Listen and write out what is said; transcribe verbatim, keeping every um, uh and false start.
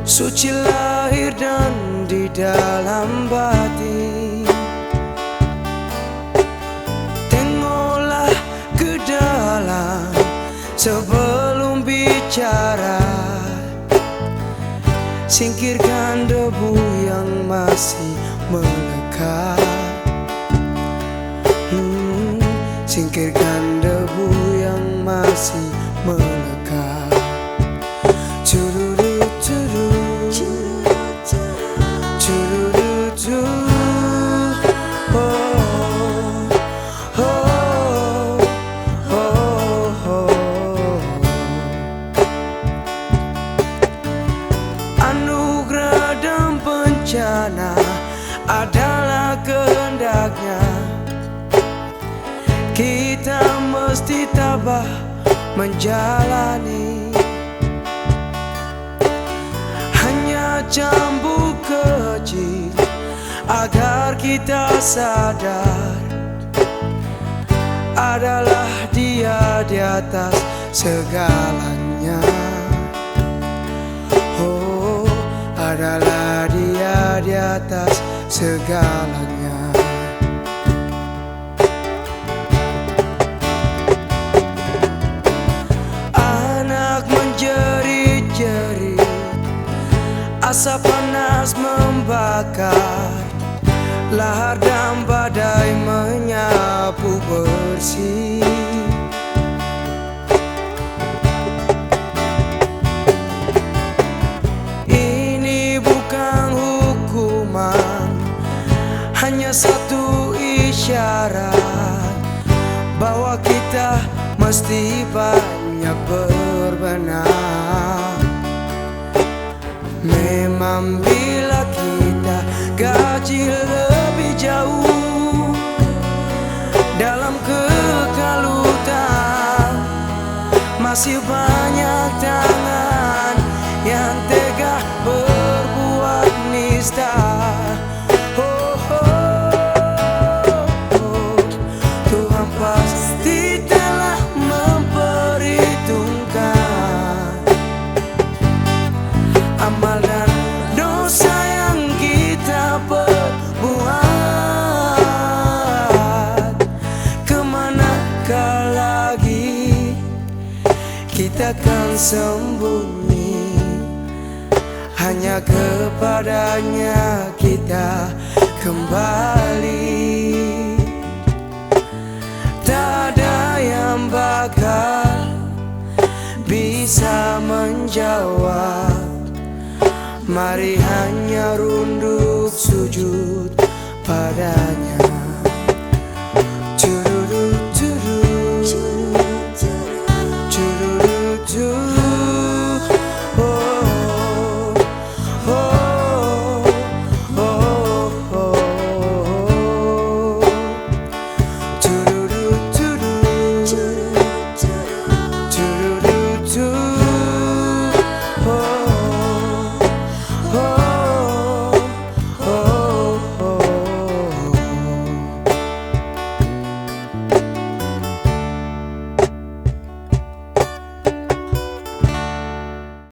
Suci lahir dan di dalam batin. Tengoklah ke dalam sebelum bicara. Singkirkan debu yang masih melekat. Hmm, singkirkan debu yang masih melekat. Cururu, curu. Cururu, curu. Oh, oh, oh, oh. Anugerah dan bencana adalah kehendaknya. Kita mesti tabah menjalani. Hanya cambuk kecil agar kita sadar, adalah Dia di atas segalanya. Oh, adalah Dia di atas segalanya. Anak menjerit-jerit, asap panas membakar, lahar dan badai menyapu bersih. Ini bukan hukuman, hanya satu isyarat bahwa kita mesti banyak berbenah. Memang bila kita kaji lebih jauh dalam kekalutan, masih banyak tangan yang tega berbuat nista. Oh, oh, oh. Tuhan pasti telah memperhitungkan amal dan dosa yang kita perbuat. Kemanakah lagi kita kan sembunyi? Hanya kepada-Nya kita kembali. Tak ada yang bakal bisa menjawab. Mari hanya renung